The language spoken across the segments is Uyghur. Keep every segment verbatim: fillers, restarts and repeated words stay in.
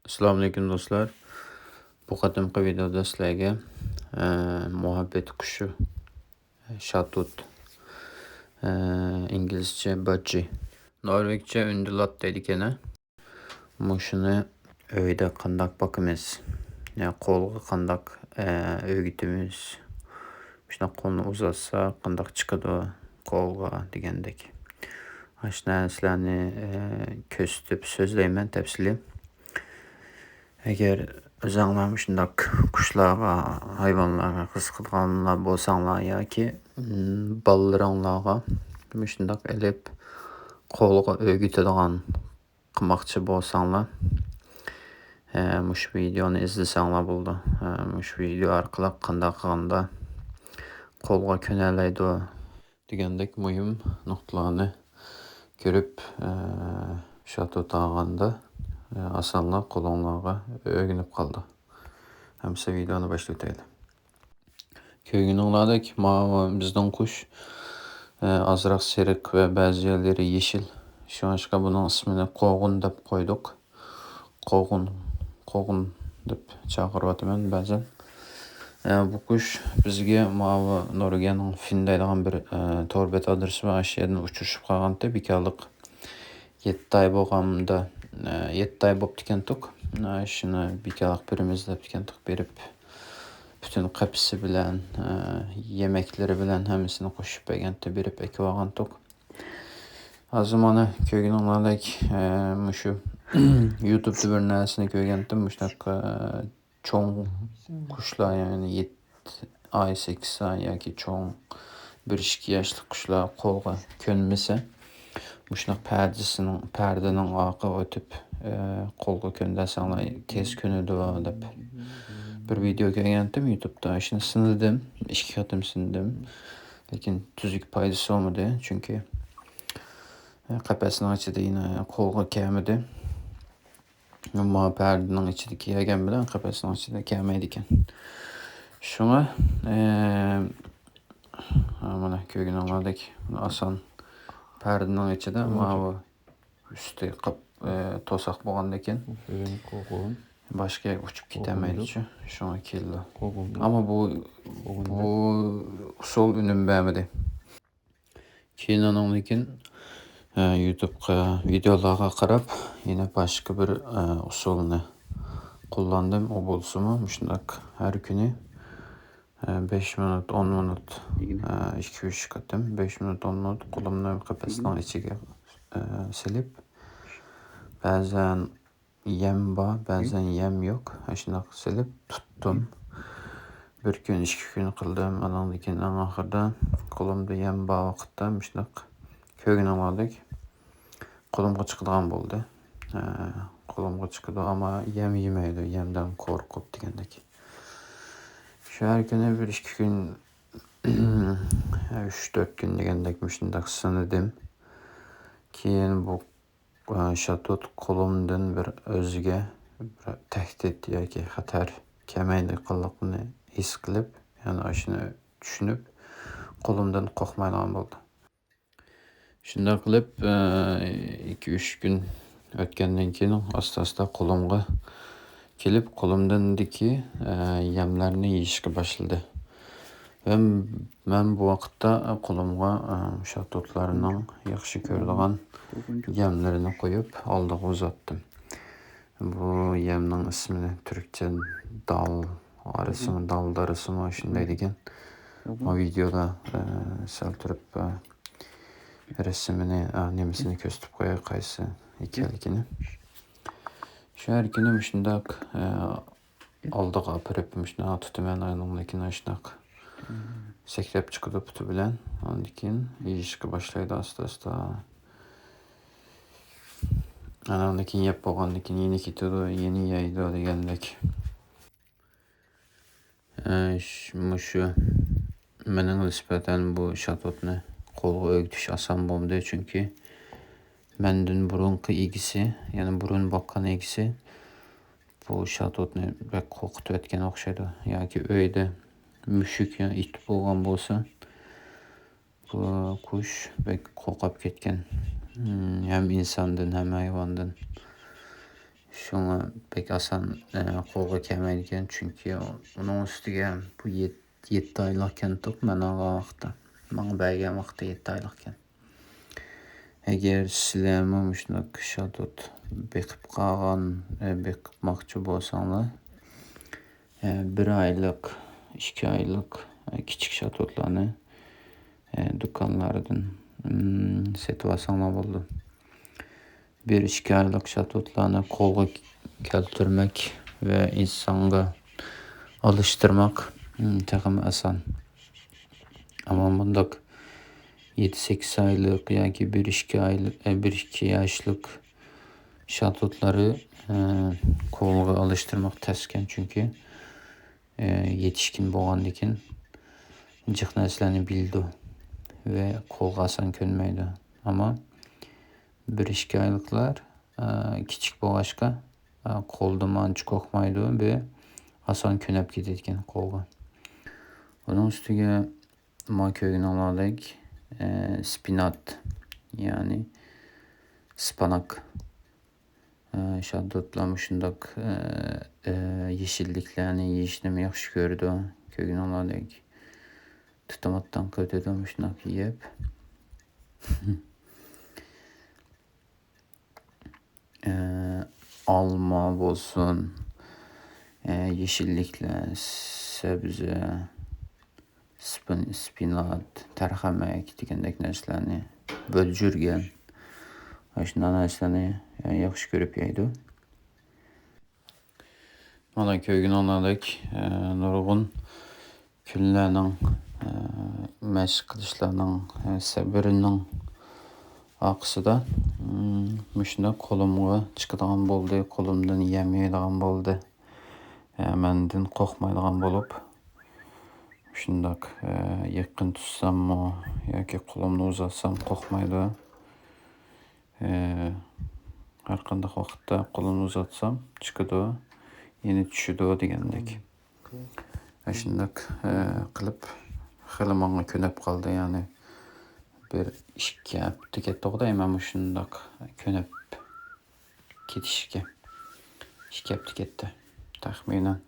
ئەسسالامۇئەلەيكۇم دوستلار. بۇ قېتىمقى ۋىدېودا سىلەرگە، ئە، مۇھەببەت قۇشى، شاتۇت، ئە، ئىنگلىزچە بادجى، نورۋېگچە ئۈندىلات دەيدىكەن، ھە؟ مۇشۇنى ئۆيدە قانداق باقىمىز؟ يا قولغا قانداق، ئە، ئۆگىتىمىز؟ مۇشۇنداق قولنى ئۇزاتسا قانداق چىقىدۇ قولغا دېگەندەك. ئاشۇ نەرسىلەرنى، ئە، كۆرسىتىپ سۆزلەيمەن تەپسىلىي. ئەگەر ئۆزۈڭلار مۇشۇنداق قۇشلارغا، ھايۋانلارغا قىزىقىدىغانلار بولساڭلار ياكى، ئىم، بالىلىرىڭلارغا مۇشۇنداق ئېلىپ قولغا ئۆگىتىدىغان قىلماقچى بولساڭلار، ئە، مۇشۇ ۋىدېئونى ئىزدىسەڭلار بولىدۇ. ئە، مۇشۇ ۋىدېئو ئارقىلىق قانداق قىلغاندا قولغا كۆنەلەيدۇ دېگەندەك مۇھىم نۇقتىلارنى كۆرۈپ، ئە، شاتۇت ئالغاندا، ئە، ئاسانلا قولۇڭلارغا ئۆگىنىپ قالىدۇ. ئەمسە ۋىدېئونى باشلىۋېتەيلى. كۆرگىنىڭلاردەك ماۋۇ بىزنىڭ قۇش، ئە، ئازراق سېرىق ۋە بەزى يەرلىرى يېشىل. شۇڭلاشقا بۇنىڭ ئىسمىنى قوغۇن دەپ قويدۇق. قوغۇن، قوغۇن دەپ چاقىرىۋاتىمەن بەزەن. ئە، بۇ قۇش بىزگە ماۋۇ نورۋېگىيەنىڭ فىن دەيدىغان بىر، ئە، تور بەت ئادرېسى بار، ئاشۇ يەردىن ئۇچرىشىپ قالغانتى، بىكارلىق. يەتتە ئاي بولغاندا، ئە، يەتتە ئاي بوپتىكەنتۇق. ئە، شۇنى بىكارلىق بېرىمىز دەپتىكەنتۇق، بېرىپ پۈتۈن قەپىسى بىلەن، ئە، يېمەكلىرى بىلەن ھەممىسىنى قوشۇپ بەرگەنتى، بېرىپ ئەكىۋالغانتۇق. ھازىر مانا كۆرگىنىڭلاردەك، ئە، مۇشۇ يۇتۇبتا بىر نەرسىنى كۆرگەنتىم، مۇشۇنداق، ئە، چوڭ قۇشلار، يەنى يەتتە ئاي، سەككىز ئاي ياكى چوڭ بىر ئىككى ياشلىق قۇشلار قولغا كۆنمىسە، مۇشۇنداق پەردىسىنىڭ، پەردىنىڭ ئارقىغا ئۆتۈپ، ئە، قولغا كۆندۈرسەڭلار تېز كۆنىدۇ دەپ بىر ۋىدېئو كۆرگەنتىم يۇتۇبتا. شۇنى سىنىدىم، ئىككى قېتىم سىنىدىم. لېكىن تۈزۈك پايدىسى بولمىدى، چۈنكى، ئە، قەپەسنىڭ ئىچىدە يەنە قولغا كەلمىدى. ئەمما پەردىنىڭ ئىچىدىكى يەگەن بىلەن قەپەسنىڭ ئىچىدە كەلمەيدىكەن. شۇڭا، ئە، ھا، مانا كۆرگىنىڭلاردەك ئاسان پەردىنىڭ ئىچىدە ماۋۇ ئۈستى قاپ-، ئە، توساق بولغاندىكىن باشقا يەرگە ئۇچۇپ كېتەلمەيدىچۇ. شۇڭا كېلىدۇ. ئەمما بۇ، بۇ ئۇسۇل ئۈنۈم بەرمىدى. كېيىن ئانىڭدىن كېيىن، ئە، يۇتۇبقا ۋىدېئولارغا قاراپ، يەنە باشقا بىر، ئە، ئۇسۇلنى قوللاندىم. ئۇ بولسىمۇ مۇشۇنداق ھەر كۈنى، ئە، بەش مىنۇت، ئون مىنۇت، ئە، ئىككى، ئۈچ قېتىم، بەش مىنۇت، ئون مىنۇت قولۇمنى قەپەسنىڭ ئىچىگە، ئە، سېلىپ، بەزەن يەم بار، بەزەن يەم يوق. ئاشۇنداق سېلىپ تۇتتۇم. بىر كۈن، ئىككى كۈن قىلدىم. ئانىڭدىن كېيىن ئەڭ ئاخىرىدا قولۇمدا يەم بار ۋاقىتتا مۇشۇنداق كۆرگىنىڭلاردەك قولۇمغا چىقىدىغان بولدى. ھە، قولۇمغا چىقىدۇ، ئەمما يەم يېمەيدۇ، يەمدىن قورقۇپ دېگەندەك. شۇ ھەر كۈنى بىر ئىككى كۈن، ئۈچ تۆت كۈن دېگەندەك مۇشۇنداق سىنىدىم. كېيىن بۇ ئە، شاتۇت قولۇمدىن بىر ئۆزگە بىر تەھدىت ياكى خەتەر كەلمەيدىغانلىقىنى ھېس قىلىپ، يەنى ئاشۇنى چۈشىنىپ، قولۇمدىن قورقمايدىغان بولدى. شۇنداق قىلىپ، ئە، ئىككى، ئۈچ كۈن ئۆتكەندىن كېيىن ئاستا-ئاستا قولۇمغا كېلىپ، قولۇمدىندىكى، ئە، يەملەرنى يېيىشكە باشلىدى. ۋە مەن بۇ ۋاقىتتا قولۇمغا، ئە، شاتۇتلارنىڭ ياخشى كۆرىدىغان يەملىرىنى قويۇپ، ئالدىغا ئۇزاتتىم. بۇ يەمنىڭ ئىسمىنى تۈركچە دال ئارىسىمۇ، دال دارىسىمۇ شۇنداق دېگەن. مم. ما ۋىدېودا، ئە، سەل تۇرۇپ، ئە، رەسىمىنى، ئە، نېمىسىنى كۆرسىتىپ قوياي، قايسى ئىكەنلىكىنى. شۇ ھەر كۈنى مۇشۇنداق، ئە، ئالدىغا ئاپىرىپ، مۇشۇنداق تۇتىمەن، ئاندىن كېيىن شۇنداق سەكرەپ چىقىدۇ پۇتى بىلەن. ئاندىن كېيىن يېيىشكە باشلايدۇ ئاستا-ئاستا. ئاندىن كېيىن يەپ بولغاندىن كېيىن يەنە كېتىدۇ، يەنە يەيدۇ دېگەندەك. ئە، ش-، مۇشۇ مېنىڭ نىسبەتەن بۇ شاتۇتنى قولغا ئۆگىتىش ئاسان بولمىدى، چۈنكى مەندىن بۇرۇنقى ئىگىسى، يەنى بۇرۇن باققان ئىگىسى بۇ شاتۇتنى بەك قورقۇتۇۋەتكەن ئوخشايدۇ. ياكى ئۆيدە مۈشۈك يا ئىت بولغان بولسا، بۇ قۇش بەك قورقۇپ كەتكەن. ھىم، ھەم ئىنساندىن، ھەم ھايۋاندىن. شۇڭا بەك ئاسان، ئە، قولغا كەلمەيدىكەن، چۈنكى ئۇنىڭ ئۈستىگە بۇ يەت-، يەتتە ئايلىقكەنتۇق مەن ئالغان ۋاقىتتا. ماڭا بەرگەن ۋاقىتتا يەتتە ئايلىقكەن. ئەگەر سىلەرمۇ مۇشۇنداق شاتۇت بېقىپ قالغان، ئە، بېقىپماقچى بولساڭلار، ئە، بىر ئايلىق، ئىككى ئايلىق، ئە، كىچىك شاتۇتلارنى، ئە، دۇكانلاردىن، ئىم، سېتىۋالساڭلار بولىدۇ. بىر ئىككى ئايلىق شاتۇتلارنى قولغا كەلتۈرمەك ۋە ئىنسانغا ئالىشتۇرماق، ئىم، تېخىمۇ ئاسان. ئەمما مۇنداق يەتتە سەككىز ئايلىق ياكى بىر ئىككى ئايلىق، ئە، بىر ئىككى ياشلىق شاتۇتلارنى، ئە، قولغا ئالىشتۇرماق تەسكەن، چۈنكى، ئە، يېتىشكىن بولغاندىكىن جىق نەرسىلەرنى بىلىدۇ ۋە قولغا ئاسان كۆنمەيدۇ. ئەمما بىر ئىككى ئايلىقلار، ئە، كىچىك بولغاچقا، ئە، قولدىمۇ ئانچە قورقمايدۇ ۋە ئاسان كۆنۈپ كېتىدىكەن قولغا. ئۇنىڭ ئۈستىگە ما كۆرگىنىڭلاردەك، ئە، سپىنات، يەنى سىپاناك، ئە، شاتۇتلار مۇشۇنداق، ئە، ئە، يېشىللىكلەرنى يېيىشنىمۇ ياخشى كۆرىدۇ. كۆرگىنىڭلاردەك تۇتۇماتتان قېتىدۇ مۇشۇنداق يەپ. ئە، ئالما بولسۇن، ئە، يېشىللىكلەر، سەۋزە، سپىن-، سپىنات، تەرخەمەك دېگەندەك نەرسىلەرنى، بۆلجۈرگەن، ئاشۇنداق نەرسىلەرنى، ئە، ياخشى كۆرۈپ يەيدۇ. مانا كۆرگىنىڭلاردەك، ئە، نۇرغۇن كۈنلەرنىڭ، ئە، مەشىق قىلىشلارنىڭ، ئە، سەۋرىنىڭ ئارقىسىدا، ئىم، مۇشۇنداق قولۇمغا چىقىدىغان بولدى، قولۇمدىن يەم يەيدىغان بولدى. ئە، مەندىن قورقمايدىغان بولۇپ، مۇشۇنداق، ئە، يېقىن تۇتساممۇ ياكى قولۇمنى ئۇزاتسام قورقمايدۇ. ئى، ھەر قانداق ۋاقىتتا قولۇمنى ئۇزاتسام چىقىدۇ، يەنە چۈشىدۇ دېگەندەك. ئاشۇنداق، ئى، قىلىپ خېلى ماڭا كۆنۈپ قالدى، يەنى بىر ئىككى ھەپتە كەتتىغۇ دەيمەن مۇشۇنداق كۆنۈپ كېتىشكە. ئىككى ھەپتە كەتتى تەخمىنەن.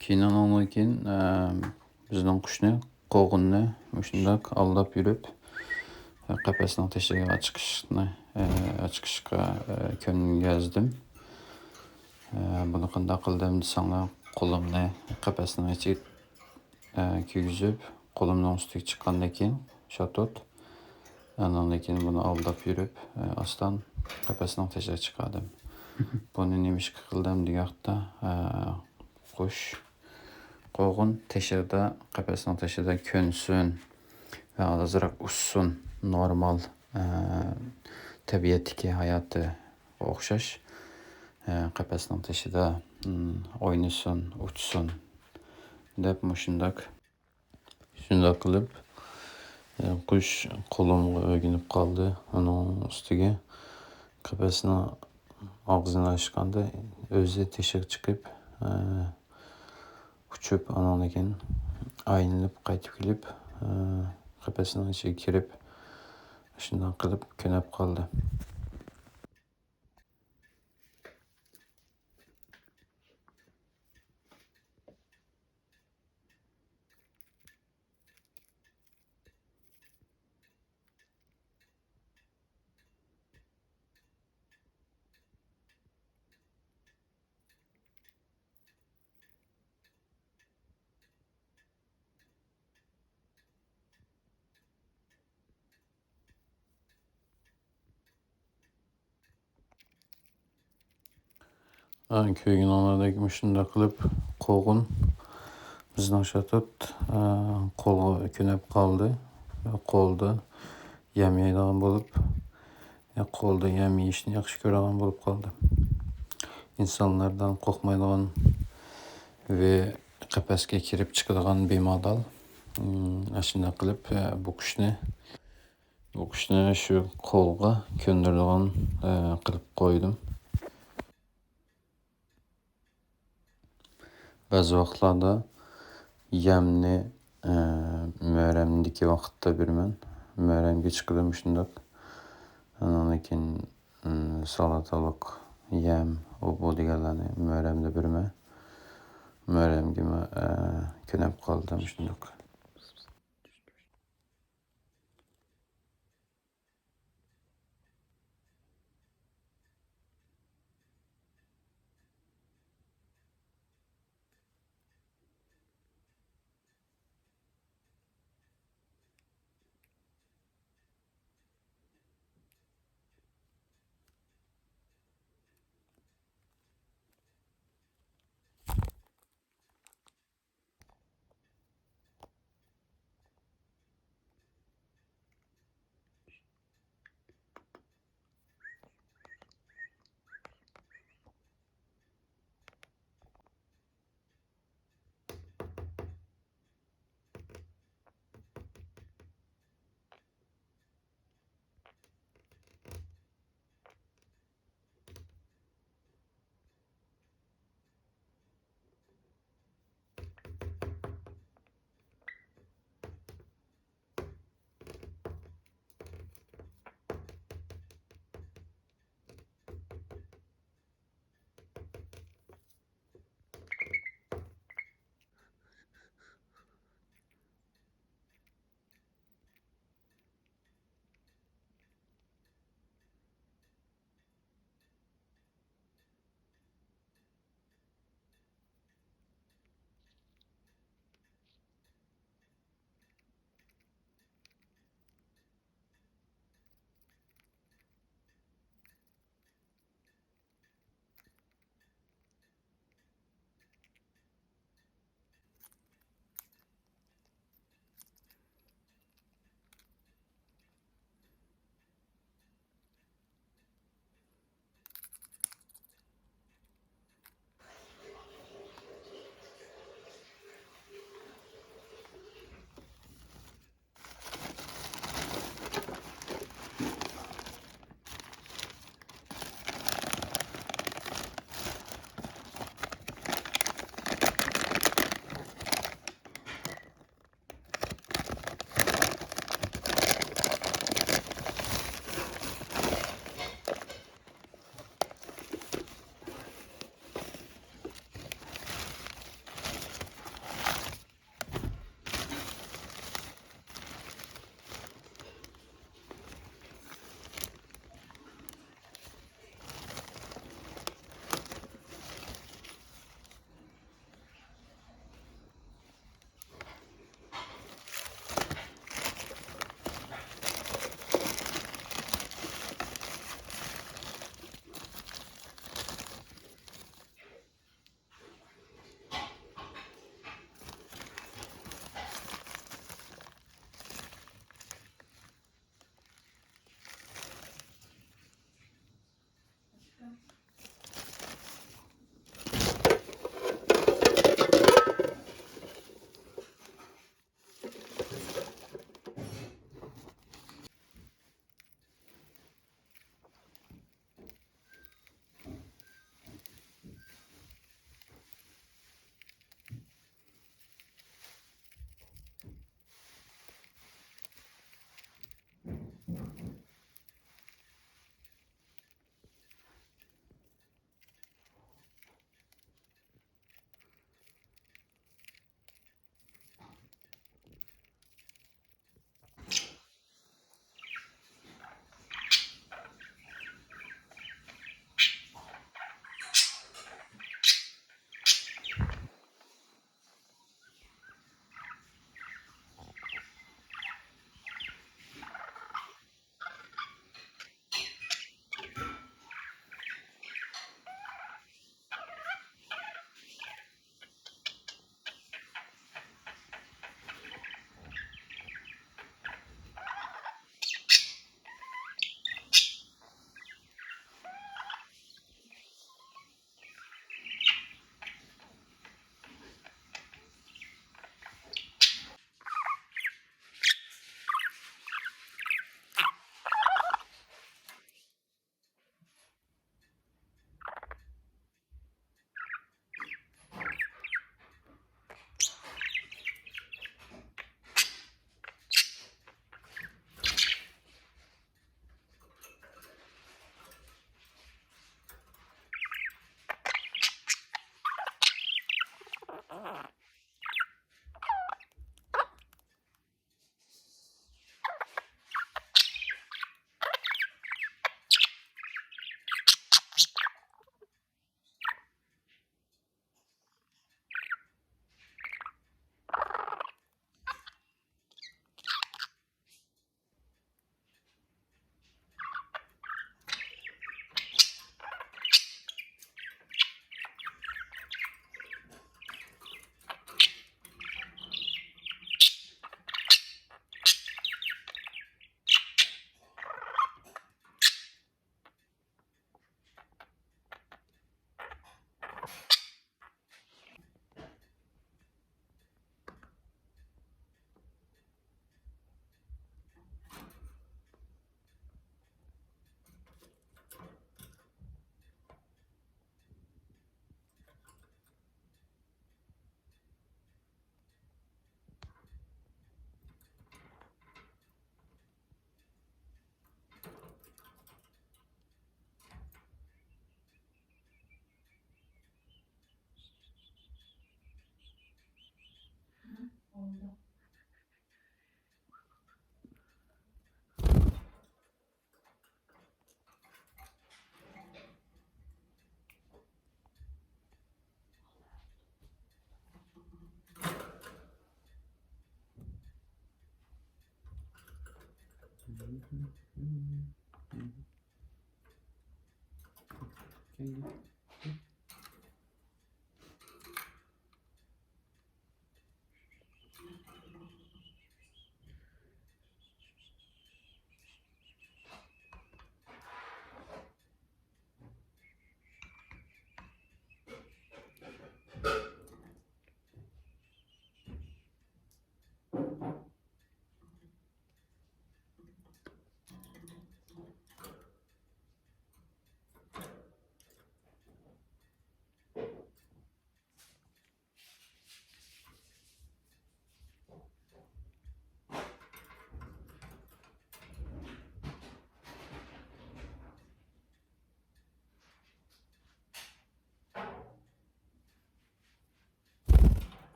كېيىن ئۇنىڭدىن كېيىن، ئە، بىزنىڭ قۇشنى، قوغۇننى مۇشۇنداق ئالداپ يۈرۈپ، قەپەسنىڭ تېشىغا ئاچىقىشنى، ئە، ئاچىقىشقا، ئە، كۆنگۈزدۈم. ئە، بۇنى قانداق قىلدىم دېسەڭلار، قولۇمنى قەپەسنىڭ ئىچىگە، ئە، كىرگۈزۈپ، قولۇمنىڭ ئۈستىگە چىققاندىن كېيىن شاتۇت، ئاندىن كېيىن بۇنى ئالداپ يۈرۈپ، ئە، ئاستان قەپەسنىڭ تېشىغا چىقاردىم. بۇنى نېمىشقا قىلدىم دېگەن ۋاقىتتا، ئە، قۇش، قوغۇن تېشىدا، قەپەسنىڭ تېشىدا كۆنسۇن ۋە ئازراق ئۇسسۇن، نورمال، ئە، تەبىئەتتىكى ھاياتىغا ئوخشاش، ئە، قەپەسنىڭ تېشىدا، ئىم، ئوينىسۇن، ئۇچسۇن دەپ مۇشۇنداق، شۇنداق قىلىپ، ئە، قۇش قولۇمغا ئۆگىنىپ قالدى. ئۇنىڭ ئۈستىگە قەپەسنىڭ ئاغزىنى ئاچقاندا ئۆزى تېشىغا چىقىپ، ئە، ئۇچۇپ، ئانىڭدىن كېيىن ئايلىنىپ قايتىپ كېلىپ، ئە، قەپەسنىڭ ئىچىگە كىرىپ، شۇنداق قىلىپ كۆنۈپ قالدى. ھە، كۆرگىنىڭلاردەك مۇشۇنداق قىلىپ قوغۇن بىزنىڭ شاتۇت، ئە، قولغا كۆنۈپ قالدى. قولدا يەم يەيدىغان بولۇپ، قولدا يەم يېيىشنى ياخشى كۆرىدىغان بولۇپ قالدى. ئىنسانلاردىن قورقمايدىغان ۋە قەپەسكە كىرىپ چىقىدىغان بىمالال، ئاشۇنداق قىلىپ، بۇ قۇشنى، بۇ قۇشنى شۇ قولغا كۆندۈرىدىغان قىلىپ قويدۇم. بەزى ۋاقىتلاردا يەمنى، ئە، مۈرەمدىكى ۋاقىتتا بېرىمەن. مۈرەمگە چىقىدۇ مۇشۇنداق. ئاندىن كېيىن، ئىم، سالاتالىق يەم، ئۇ بۇ دېگەنلەرنى مۈرەمدە بېرىمەن. مۈرەمگىمۇ، ئە، كۆنۈپ قالدى مۇشۇنداق.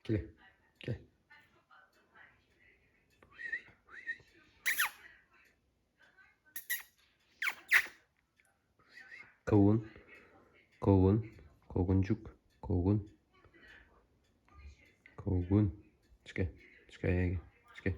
كېلە. كەل. قوغۇن، قوغۇن، قوغۇنچۇق، قوغۇن، قوغۇن. چىقە، چىقە، چىقە.